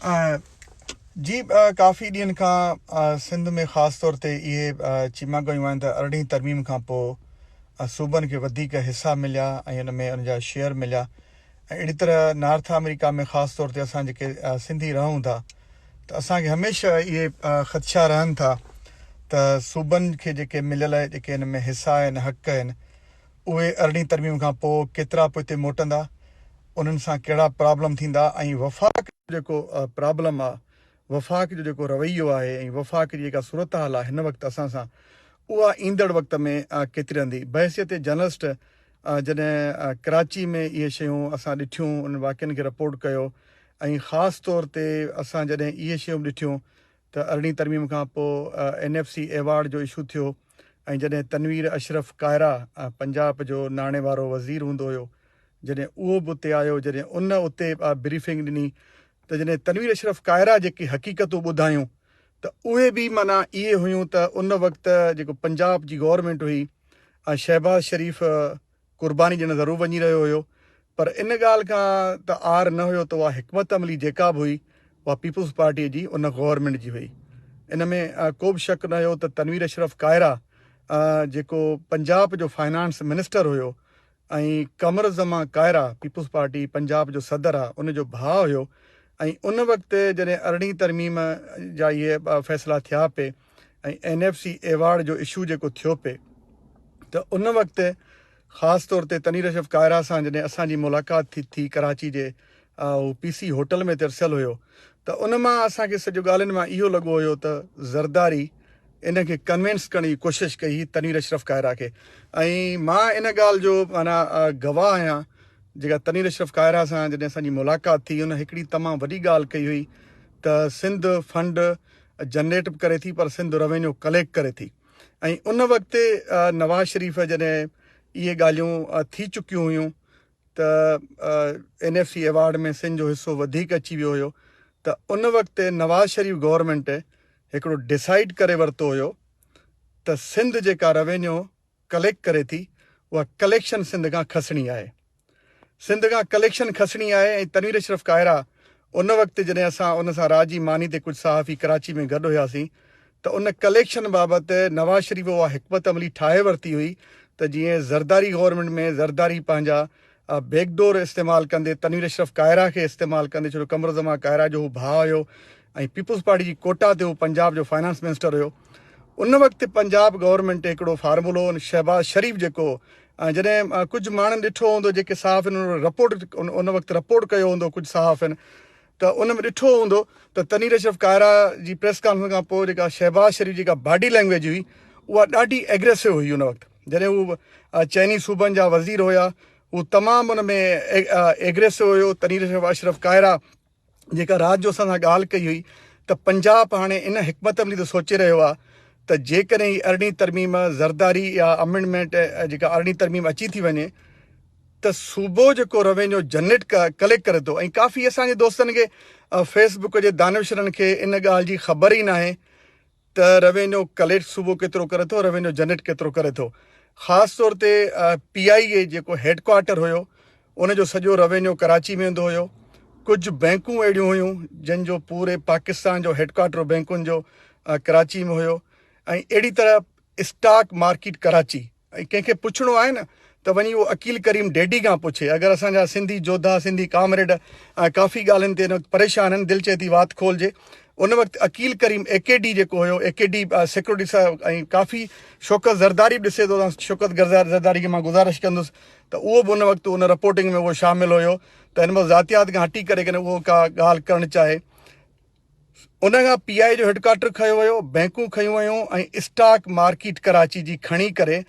جي ڪافي ڏينهن کان سنڌ ۾ خاص طور تي اهي چيما گويون آهن ته ارڙهين ترميم کان پوء صوبن کي وڌيڪ حصا مليا ۽ ان ۾ ان جا شيئر مليا ۽ اهڙي طرح نارٿ آمريڪا ۾ خاص طور تي اسان جيڪي سنڌي رهون ٿا ته اسان کي هميشه اهي خدشا رهن ٿا ته صوبن کي جيڪي مليل جيڪي ان ۾ حصا آهن حق آهن اهي ارڙهين ترميم کان پوء ڪيترا پوئتي موٽندا، انهن سان ڪهڙا پرابلم ٿيندا ۽ وفاق جو جيڪو پرابلم آ، وفاق جو جيڪو رويو آهي ۽ وفاق جي جيڪا صورتحال آ هن وقت اسان سان اها ايندڙ وقت ۾ ڪيتري رهندي. بحيثيت جرنلسٽ جڏهن ڪراچي ۾ اهي شيون اسان ڏٺيون، انهن واقعن کي رپورٽ ڪيو ۽ خاص طور تي اسان جڏهن اهي شيون به ڏٺيون ته ارڙهين ترميم کان پوء اين ايف سي ايوارڊ جو اشو ٿيو ۽ جڏهن تنوير اشرف ڪائرا پنجاب جو ناڻي وارو وزير هوندو هيو جڏهن اهو به اتي آيو جڏهن ان اتي بريفنگ ڏني ته جڏهن تنوير اشرف ڪائرا جيڪي حقيقتون ٻڌايون ته اهي به معنيٰ اهي هيون ته ان وقت جيڪو پنجاب جي گورنمينٽ هئي ۽ شهباز شريف قرباني ڏيڻ ضرور وڃي رهيو هيو پر ان ڳالهه کان ته عار نه هيو ته اها حڪمت عملي جيڪا به هئي اها پيپلز پارٽيء جي ان گورنمينٽ جي هئي. ان ۾ ڪو به شڪ نه هيو ته تنوير اشرف ڪائره جيڪو پنجاب جو فائنانس منسٽر هيو ۽ قمر الزمان ڪائره پيپلز پارٽي پنجاب جو صدر آ ان جو ڀاء هيو ۽ ان وقت جڏهن ارڙهين ترميم جا اهي فيصلا ٿيا پئي ۽ اين ايف سي ايوارڊ جو اشو جيڪو ٿيو پئي ته ان وقت خاص طور تي تنوير اشرف ڪائرا سان جڏهن اسان جي ملاقات ٿي ٿي ڪراچي جي هو پي سي هوٽل ۾ ترسيل هيو ته ان مان اسان کي سڄو ڳالهين مان اهو لڳو هيو ته زرداري ان کي ڪنوينس ڪرڻ جي ڪوشش ڪئي هئي تنوير اشرف ڪائرا کي ۽ مان ان ڳالهه جو معنيٰ گواهه آهيان جيڪا تنوير اشرف ڪائرا سان جڏهن اسان جي ملاقات ٿي ان هڪڙي تمام وڏي ڳالهه ڪئي هئي ته سنڌ فنڊ جنريٽ به ڪري ٿي پر سنڌ روينيو ڪليڪٽ ڪري ٿي ۽ ان وقت نواز شريف جڏهن اهي ڳالهيون ٿي چڪيون هيون ته N F C award ۾ Sindh جو حصو وڌيڪ اچي ويو هيو ته ان وقت نواز شريف گورنمينٽ هڪڙو ڊسائيڊ ڪري ورتو هيو ته سنڌ جيڪا روينيو ڪليڪٽ ڪري ٿي اها ڪليڪشن سنڌ کان کسڻي آهي سنڌ کان ڪليڪشن کسڻي آهي ۽ تنوير اشرف ڪائرا ان وقت جڏهن اسان ان سان رات جي ماني تي ڪجهه صحافي ڪراچي ۾ گڏ هياسين ته ان ڪليڪشن بابت نواز شريف اها حڪمت عملي ٺاهي ورتي هئي ته جيئن زرداري گورنمينٽ ۾ زرداري پنهنجا بيڪ ڊور استعمال ڪندي تنوير اشرف ڪائرا کي استعمال ڪندي ڇو جو قمر الزمان ڪائرا جو هو ڀاء هيو ۽ پيپلز پارٽي جي ڪوٽا تي هو پنجاب جو فائنانس منسٽر هيو ان وقت پنجاب گورنمينٽ هڪڙو فارمولو شهباز شريف جيڪو جڏهن ڪجهه ماڻهن ڏٺو هوندو جيڪي صحافين رپورٽ ان وقت رپورٽ ڪيو هوندو ڪجهه صحافين ته ان ۾ ڏٺو هوندو ته تنوير اشرف ڪائرا جي پريس ڪانفرنس کان پوء جيڪا شهباز شريف جيڪا باڊي لينگويج هئي اها ڏاڍي ايگريسو هئي ان وقت جڏهن هو چئني صوبن جا وزير هيا هو تمام ان ۾ ايگريسو هيو تنوير اشرف ڪائرا جيڪا رات جو اسان سان ڳالهه ڪئي هئي ته پنجاب هاڻي ان حڪمت عملي تي سوچي رهيو آهي ته جيڪڏهن هي ارڙهين ترميم زرداري يا امينڊمينٽ جيڪا ارڙهين ترميم اچي ٿي وڃي ته صوبو جيڪو روينيو جنريٽ ڪليڪٽ ڪري ٿو ۽ ڪافي اسان جي دوستن کي فيس بڪ جي دانشورن کي ان ڳالهه جي خبر ئي ناهي ته روينيو ڪليڪٽ صوبو ڪيترو ڪري ٿو روينيو جنريٽ ڪيترو ڪري ٿو خاص طور تي پي آئي اي جيڪو هيڊ ڪوارٽر هيو ان جو سڄو روينيو ڪراچي ۾ ايندو هيو ڪجهه بينڪون اهڙيون هيون جن جو پوري پاڪستان جو هيڊ ڪوارٽر بينڪن جو ڪراچي ۾ هيو ۽ اهڙي طرح اسٽاڪ مارڪيٽ ڪراچي ۽ ڪنهن کي پڇڻو آهي نه ته وڃي اهو عقيل ڪريم ڊيڊي کان پڇي. اگر اسان جا سنڌي جوڌا، سنڌي ڪامريڊ ڪافي ڳالهين تي هن وقت پريشان آهن، دل چئي ٿي وات کولجي. ان وقت عقيل ڪريم اي ڪي ڊي جيڪو هيو، اي ڪي ڊي سيڪيورٽي صاحب ۽ ڪافي شوڪت زرداري به ڏسي ٿو ته شوڪت زرداري کي مان گذارش ڪندس ته اهو به ان وقت ان رپورٽنگ ۾ اهو شامل هيو ته هن مهل ذاتيات کان هٽي ڪري ڪڏهن اهو ڪا ڳالهه ڪرڻ چاهي ان کان پي آء اي جو هيڊ ڪوارٽر کنيو ويو، بئنڪون کنيون ويون ۽ اسٽاڪ مارڪيٽ ڪراچي جي کڻي ڪري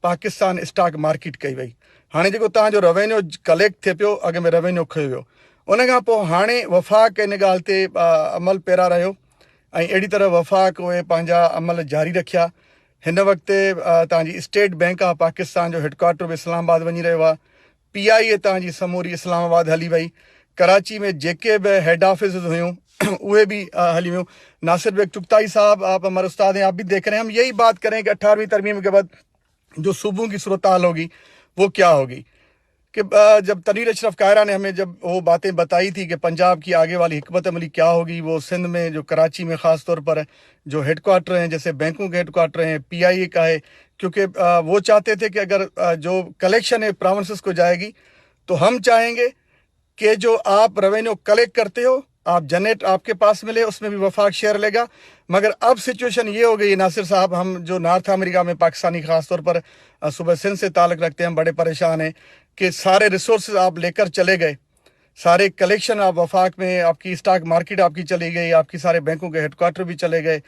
پاڪستان اسٽاڪ مارڪيٽ ڪئي وئي. هاڻي جيڪو توهان جو روينيو ڪليڪٽ ٿئي پيو اڳ ۾ روينيو کنيو ويو. ان کان پوء هاڻي وفاق ان ڳالهه تي عمل پيرا رهيو ۽ اهڙي طرح وفاق اهي پنهنجا عمل جاري رکيا. هن وقت توهان جي اسٽيٽ بئنڪ آف پاڪستان جو هيڊ ڪوارٽر به اسلام آباد وڃي رهيو آهي. پي آء اي تان جي سموري اسلام آباد هلي وئي، ڪراچي ۾ جيڪي به هيڊ آفيسز هيون اهي به هلي ويون، ناصر بيگ چغتائي صاحب آپ هماري استاد هين آپ به ديک رهي هين هم يهي بات ڪر رهي هين ڪه اٺاروين ترميم ڪي بعد جو صوبون ڪي صورتحال هوگي وو ڪيا هوگي. कि जब तनवीर अशरफ कायरा ने हमें जब वो बातें बताई थी कि पंजाब की आगे वाली हिकमत अमली क्या होगी, वो सिंध में जो कराची में ख़ास तौर पर जो हेड क्वार्टर हैं, जैसे बैंकों के हेड क्वार्टर हैं, पी I ए का है, क्योंकि वो चाहते थे कि अगर जो कलेक्शन है प्रोविंसेस को जाएगी तो हम चाहेंगे कि जो आप रेवेन्यू कलेक्ट करते हो आप जनरेट आपके पास मिले, उसमें भी वफाक शेयर लेगा। मगर अब सिचुएशन ये हो गई नासिर साहब, हम जो नॉर्थ अमेरिका में पाकिस्तानी ख़ास तौर पर सूबा सिंध से ताल्लुक़ रखते हैं, हम बड़े परेशान हैं कि सारे रिसोर्स आप लेकर चले गए, सारे कलेक्शन आप वफाक में, आपकी स्टॉक मार्केट आपकी चली गई, आपकी सारे बैंकों के हेडक्वार्टर भी चले गए।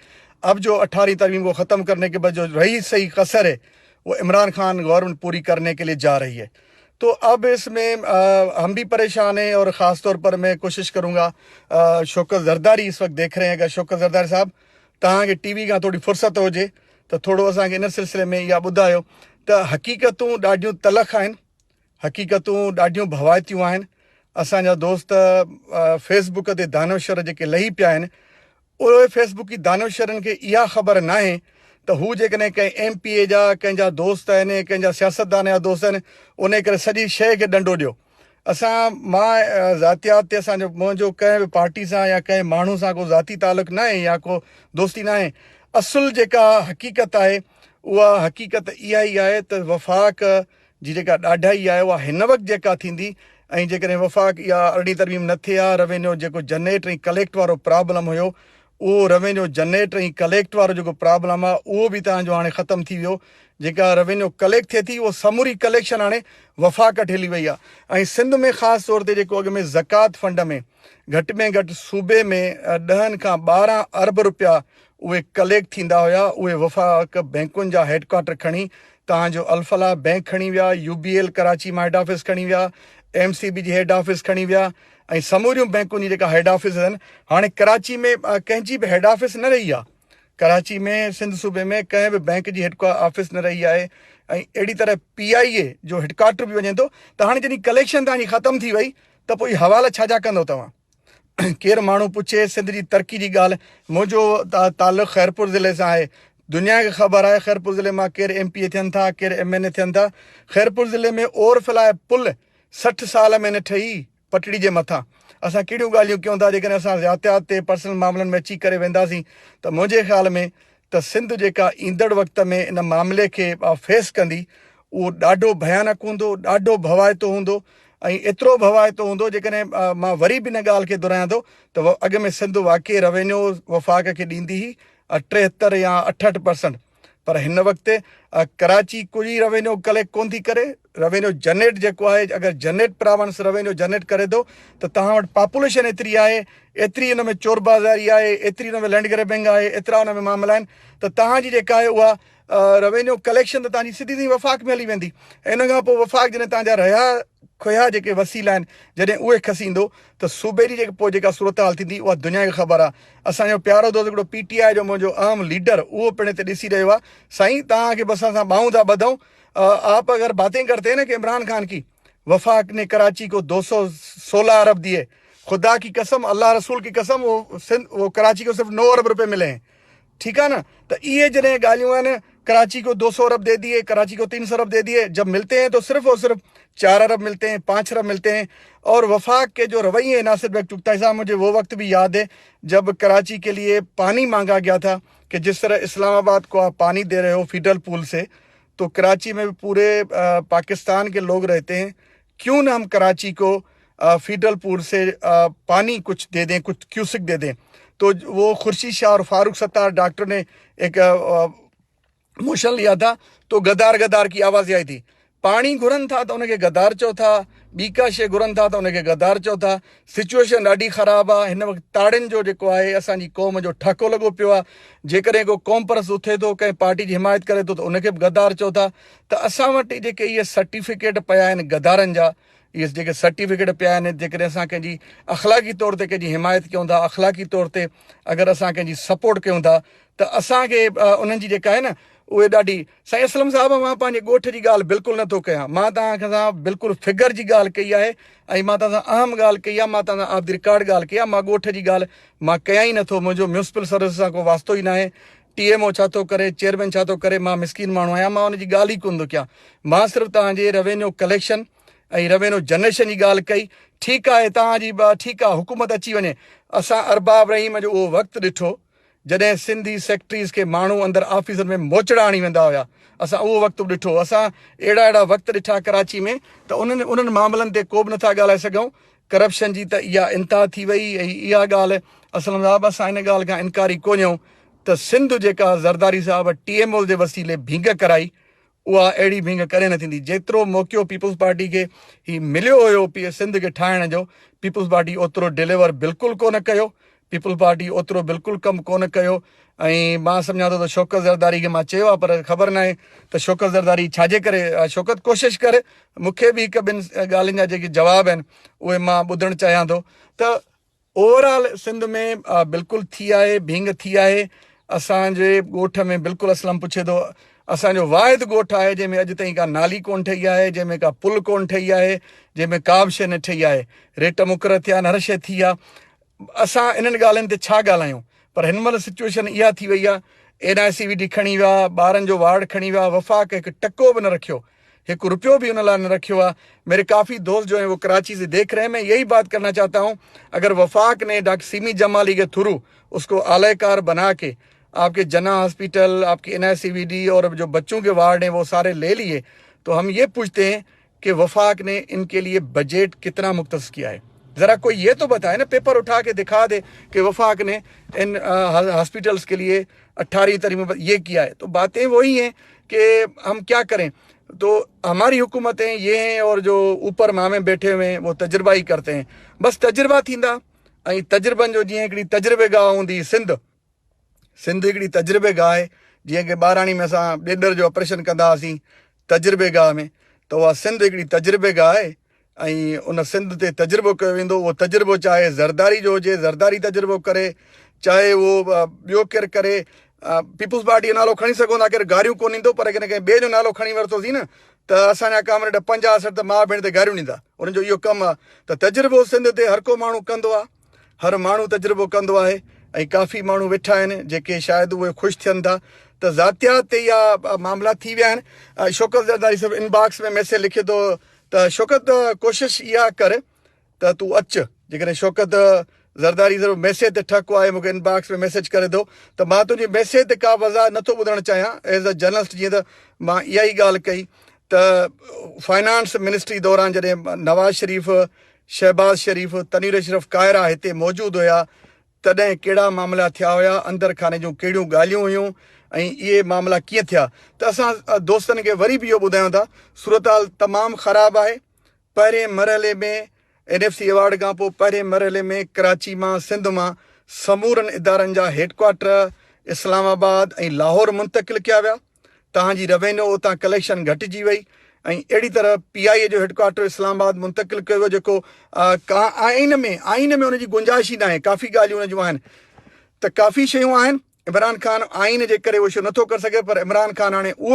अब जो 18वीं तरमीम को ख़त्म करने के बाद जो रही सही कसर है वो इमरान खान गवर्नमेंट पूरी करने के लिए जा रही है। तो अब इसमें हम भी परेशान हैं और ख़ास तौर पर मैं कोशिश करूँगा, शौकत ज़रदारी इस वक्त देख रहे हैं, अगर शौकत ज़रदारी साहब तव्हांखे टीवी खां थोरी फुर्सत हुजे त थोरो असांखे इन सिलसिले में इहा ॿुधायो त हक़ीक़तूं ॾाढियूं तलख आहिनि, हक़ीक़तूं ॾाढियूं भवाइतियूं आहिनि। असांजा दोस्त फेसबुक ते दानवशर जेके लही पिया आहिनि, اهي فيسبڪي دانشورن کي اها خبر ناهي ته هو جيڪڏهن ڪنهن ايم پي اي جا ڪنهن جا دوست آهن ڪنهن جا سياستدان جا دوست آهن انهي ڪري سڄي شيء کي ڏنڊو ڏيو. اسان مان ذاتيات تي اسان جو منهنجو ڪنهن به پارٽي سان يا ڪنهن ماڻهو سان ڪو ذاتي تعلق ناهي يا ڪو دوستي ناهي. اصل جيڪا حقيقت آهي اها حقيقت اها ئي آهي ته وفاق جي جيڪا ڏاڍائي آهي اها هن وقت جيڪا ٿيندي ۽ جيڪڏهن وفاق اها ارڙهين ترميم نه ٿئي ها روينيو جيڪو جنريٽ ۽ ڪليڪٽ وارو پرابلم هيو اهو روينيو جنريٽ ۽ ڪليڪٽ وارو جيڪو پرابلم آهي اهو به توهان جو هاڻي ختم ٿي ويو. جيڪا روينيو ڪليڪٽ ٿئي ٿي اهو سموري ڪليڪشن هاڻي وفاق وٽ هلي وئي آهي ۽ سنڌ ۾ خاص طور تي جيڪو اڳ ۾ زڪوات فنڊ ۾ گهٽ ۾ گهٽ صوبي ۾ ڏهن کان 12 ارب روپيا اهي ڪليڪٽ ٿيندا هيا اهي وفاق بينڪن جا هيڊ ڪوارٽر کڻي تان جو الفلاح بينڪ کڻي ويا، يو بي ايل ڪراچي مان هيڊ آفيس کڻي ويا، ايم سي بي جي هيڊ آفيس کڻي ويا ۽ سموريون بينڪن جي جيڪا هيڊ آفيس آهن هاڻي ڪراچي ۾ ڪنهن جي به هيڊ آفيس نه رهي آهي ڪراچي ۾ سنڌ صوبي ۾ ڪنهن به بينڪ جي هيڊ آفيس نه رهي آهي ۽ اهڙي طرح پي آء اي جو هيڊ ڪوارٽر به وڃي ٿو ته هاڻي جڏهن ڪليڪشن توهان جي ختم ٿي وئي ته پوء حوالا ڇا جا ڪندو توهان؟ ڪير ماڻهو پڇي سنڌ جي ترقي جي ڳالهه، منهنجو تعلق خيرپور ضلعي سان آهي، دنيا کي خبر آهي خيرپور ضلعي مان ڪير ايم پي اي ٿين ٿا، ڪير ايم اين اي ٿين ٿا، خيرپور ضلعي ۾ اور فلاء پل 60 سال ۾ نه ٺهي پٽڙي جي مٿان اسان ڪهڙيون ڳالهيون ڪيون ٿا، جيڪڏهن اسان ذاتيات تي پرسنل معاملن ۾ اچي ڪري وينداسين ته منهنجي خيال ۾ ته سنڌ جيڪا ايندڙ وقت ۾ ان معاملي کي فيس ڪندي اهو ڏاڍو ڀيانڪ هوندو، ڏاڍو ڀوائتو هوندو ۽ ايترو ڀوائتو هوندو جيڪڏهن مان وري به ان ڳالهه کي دهرايان ٿو ته اڳ ۾ سنڌ واقعي روينيو وفاق کي ڏيندي هئي 73 يا 68 پرسنٽ پر هن وقت ڪراچي ڪوئي روينيو ڪليڪٽ ڪون ٿي ڪري، روينيو جنريٽ جيڪو آهي اگر جنريٽ پراونس روينيو جنريٽ ڪري ٿو ته توهان وٽ پاپوليشن ايتري آهي، ايتري ان ۾ چور بازاري آهي، ايتري ان ۾ لينڊ گريبنگ آهي، ايترا ان ۾ معاملا آهن ته توهان جي جيڪا آهي اها روينيو ڪليڪشن ته توهان جي سڌي سڌي وفاق ۾ هلي ويندي ۽ ان کان پوء وفاق جڏهن توهان جا رهيا کهيا جيڪي وسيلا آهن جڏهن اهي کسيندو ته صوبي جي جيڪي پوء جيڪا صورتحال ٿيندي اها دنيا کي خبر آهي. اسان جو پيارو دوست هڪڙو پي ٽي آء جو منهنجو اهم ليڊر اهو پڻ هتي ڏسي رهيو آهي. سائين توهان کي بس اسان ٻانهون ٿا ٻڌون. آپ اگر باتين ڪرتي هين نه ڪي عمران خان ڪي وفاق ني ڪراچي ڪو 216 ارب ديئي خدا ڪي قسم الله رسول ڪي قسم وہ سنڌ وہ ڪراچي ڪو صرف 9 ارب روپي ملي هين. ٺيڪ آ نه ته اهي جڏهن ڳالهيون آهن ڪراچي ڪو 200 ارب the ديئي ڪراچي ڪو 300 ارب the ديئي جب ملتي هين تو صرف اور صرف 4 ارب ملتي هين 5 ارب ملتي هين اور وفاق ڪي جو رويي هي ناصر بيگ چغتائي صاحب مجهي وو وقت بهي ياد هي جب ڪراچي ڪي ليي پاني مانگا گيا ٿا ڪي جس طرح اسلام آباد ڪو آپ پاني the رهي هو فيڊرل پول سي تو ڪراچي ۾ به پوري پاڪستان ڪي لوگ رهتي هين ڪيون نه هم ڪراچي ڪو فيڊرل پور سي پاني ڪچھ the دين ڪچھ ڪيوسڪ the دين تو وہ خورشيد شاھ اور فاروق ستار ڊاڪٽر ني ايڪ موشن ليا ٿا تو غدار غدار ڪي آواز آئي ٿي پاڻي گهرن ٿا ته ان کي غدار چئو ٿا ٻي ڪا شي گهرن ٿا ته ان کي غدار چئو ٿا سچويشن ڏاڍي خراب آ هن وقت تاڙين جو جيڪو آهي اسان جي قوم جو ٺاڪو لڳو پيو آ جيڪڏهن ڪو قوم پرست اٿي ٿو ڪنهن پارٽي جي حمايت ڪري ٿو ته ان کي به غدار چئو ٿا ته اسان وٽ جيڪي اهي سرٽيفڪيٽ پيا آهن غدارن جا اهي جيڪي سرٽيفڪيٽ پيا آهن جيڪڏهن اسان ڪنهن جي اخلاقي طور تي ڪنهن جي حمايت ڪيون ٿا اخلاقي طور تي اگر اسان ڪنهن جي سپورٽ ڪيون ٿا ته اسان کي انهن جي جيڪا آهي نه اهي ڏاڍي سائين اسلم صاحب مان پنهنجي ڳوٺ جي ڳالهه بلڪل نٿو ڪيان مان توهان سان بلڪل فگر جي ڳالهه ڪئي آهي ۽ مان توهان سان اهم ڳالهه ڪئي آهي مان توهان سان آف the record ڳالهه ڪئي آهي مان ڳوٺ جي ڳالهه مان ڪيان ئي نٿو منهنجو ميونسپل سروس سان ڪو واسطو ئي ناهي ٽي ايم او ڇا ٿو ڪري، چيئرمين ڇا ٿو ڪري، مان مسڪين ماڻهو آهيان، مان ان جي ڳالهه ئي ڪونه ٿو ڪيان. مان صرف توهان جي روينيو ڪليڪشن ۽ روينو جنريشن جي ڳالهه ڪئي ٺيڪ آهي توهان جي به ٺيڪ آهي حڪومت اچي وڃي اسان ارباب رحيم جو اهو وقت ڏٺو جڏهن سنڌي سيڪريٽريز کي ماڻهو اندر آفيسن ۾ موچڙا هڻي ويندا هيا اسان اهو وقت به ڏٺو اسان اهڙا اهڙا وقت ڏٺا ڪراچي ۾ ته انهن انهن معاملن تي ڪو به نٿا ڳالهائي سگهون ڪرپشن جي ته اها انتها ٿي وئي ۽ اها ڳالهه اسلم صاحب اسان ان ڳالهه کان انڪاري ڪونهيون ته سنڌ جيڪا زرداري صاحب ٽي ايم اوز جي وسيلي ڀينگ ڪرائي اها اهڙي ڀينگ ڪڏهن نه ٿيندي. جيترو موقعو پيپلز پارٽي کي هي مليو هيو پي سنڌ کي ٺاهڻ جو پيپلز پارٽي اوترو ڊليور بلڪل ڪونه ڪيو. پيپلز پارٽي اوترو بلڪل ڪم ڪونه ڪيو ۽ مان سمجهان ٿو ته شوڪت زرداري کي مان چيو آهي پر خبر ناهي ته شوڪت زرداري ڇا جي ڪري شوڪت ڪوشش ڪر مون کي به هڪ ٻن ڳالهين جا جيڪي جواب آهن اهي مان ٻڌڻ چاهيان ٿو ته اوور آل سنڌ ۾ بلڪل ٿي آهي ڀينگ ٿي آهي اسان جي ڳوٺ ۾ بلڪل اسلم پڇي ٿو اسان جو واحد ڳوٺ آهي جنهن ۾ اڄ تائين ڪا نالي ڪون ٺهي آهي جنهن ۾ ڪا پل ڪون ٺهي آهي جنهن ۾ ڪا به شيء نه ٺهي آهي ريٽ مقرر ٿيا آهن هر شيء ٿي آهي اسان انهن ڳالهين تي ڇا ڳالهايون پر هن مهل سچويشن اها ٿي وئي آهي اين آء سي وي ڊي کڻي ويا ٻارن جو وارڊ کڻي ويا وفاق هڪ ٽڪو به نه رکيو هڪ روپيو به ان لاء نه رکيو آهي ميري ڪافي دوست جو هين وو ڪراچي سي ديک رهي هين مين يهي بات ڪرنا چاهتا هون اگر وفاق ني ڊاڪٽر سيمي جمالي ڪي ٿرو اس ڪو اعلي ڪار بنا ڪي آپ ڪي جناح هاسپيٽل آپ ڪي اين آء سي وي ڊي اور جو بچون ڪي وارڊ هين وو ساري لي ليي تو هم يه پوڇتي هين ڪي وفاق ني ان ڪي ليي بجيٽ ڪتنا مختص ڪيا هي ذرا ڪوئي يه تو بتائي نه پيپر اٺا ڪي دکا the ڪي وفاق ني ان هاسپيٽلز ڪي ليي اٺارهين ترميم يه ڪيا هي تو باتين وهي هين ڪي هم ڪيا ڪرين تو هماري حڪومتين يه هين اور جو اوپر مامي بيٺي هوئي هين وو تجربا هي ڪرتي هين بس تجربا ٿيندا ۽ تجربن جو جيئن هڪڙي تجربي گاهه هوندي سنڌ سنڌ هڪڙي تجربي گاهه آهي جيئن ڪي ٻاراڻي ۾ اسان ڏيڏر جو آپريشن ڪندا هئاسين تجربي گاهه ۾ ته اها سنڌ هڪڙي تجربي گاهه آهي ۽ ان سنڌ تي تجربو ڪيو ويندو اهو تجربو چاهي زرداري جو هجي زرداري تجربو ڪري چاهي اهو ٻيو ڪير ڪري پيپلز پارٽي جو نالو کڻي سگهون ٿا ڪير گاريون ڪون ڏيندو پر ڪنهن ٻئي جو نالو کڻي ورتوسين نه ته اسان جا ڪامريڊ 50 60 ته ماء ڀيڻ تي گاريون ڏيندا انهن جو اهو ڪم آهي ته تجربو سنڌ تي هر ڪو ماڻهو ڪندو آهي هر ماڻهو تجربو ڪندو آهي ۽ ڪافي ماڻهو ويٺا آهن جيڪي شايد اهي خوش ٿين ٿا ته ذاتيات تي اها معاملا ٿي ويا آهن شوڪت زرداري صاحب ان باڪس ۾ ميسيج لکي ٿو ته شوڪت ڪوشش اها ڪر ته تون اچ جيڪڏهن شوڪت زرداري صرف ميسيج تي ٺهڪو آهي مونکي ان باڪس ۾ ميسيج ڪري ٿو ته مان تنهنجي ميسيج تي ڪا وضاحت نٿو ٻڌڻ چاهيان ايز ا جرنلسٽ جيئن ته مان اها ئي ڳالهه ڪئي ته فائنانس منسٽري دوران جڏهن نواز شريف شهباز شريف تنوير اشرف قاهره هتي موجود هيا تڏهن ڪهڙا معاملا ٿيا هيا، اندر خاني جون ڪهڙيون ڳالهيون هيون ۽ اهي معاملا ڪيئن ٿيا ته اسان دوستن کي وري به اهو ٻڌايون ٿا صورتحال تمام خراب آهي پهرين مرحلي ۾ اين ايف سي ايوارڊ کان پوء پهرين مرحلي ۾ ڪراچي مان سنڌ مان سمورن ادارن جا هيڊ ڪوارٽر اسلام آباد ۽ لاهور منتقل ڪيا ويا تهان جي روينيو اتان ڪليڪشن گهٽجي وئي ۽ اهڙي طرح پي آء اي جو هيڊ ڪوارٽر اسلام آباد منتقل ڪيو ويو جيڪو آئين ۾ آئين ۾ ان جي گنجائش ئي ناهي ڪافي ڳالهيون ان جون آهن ته ڪافي شيون آهن عمران خان آئين جي ڪري اهو شيون نٿو ڪري سگهي پر عمران خان هاڻي اهو.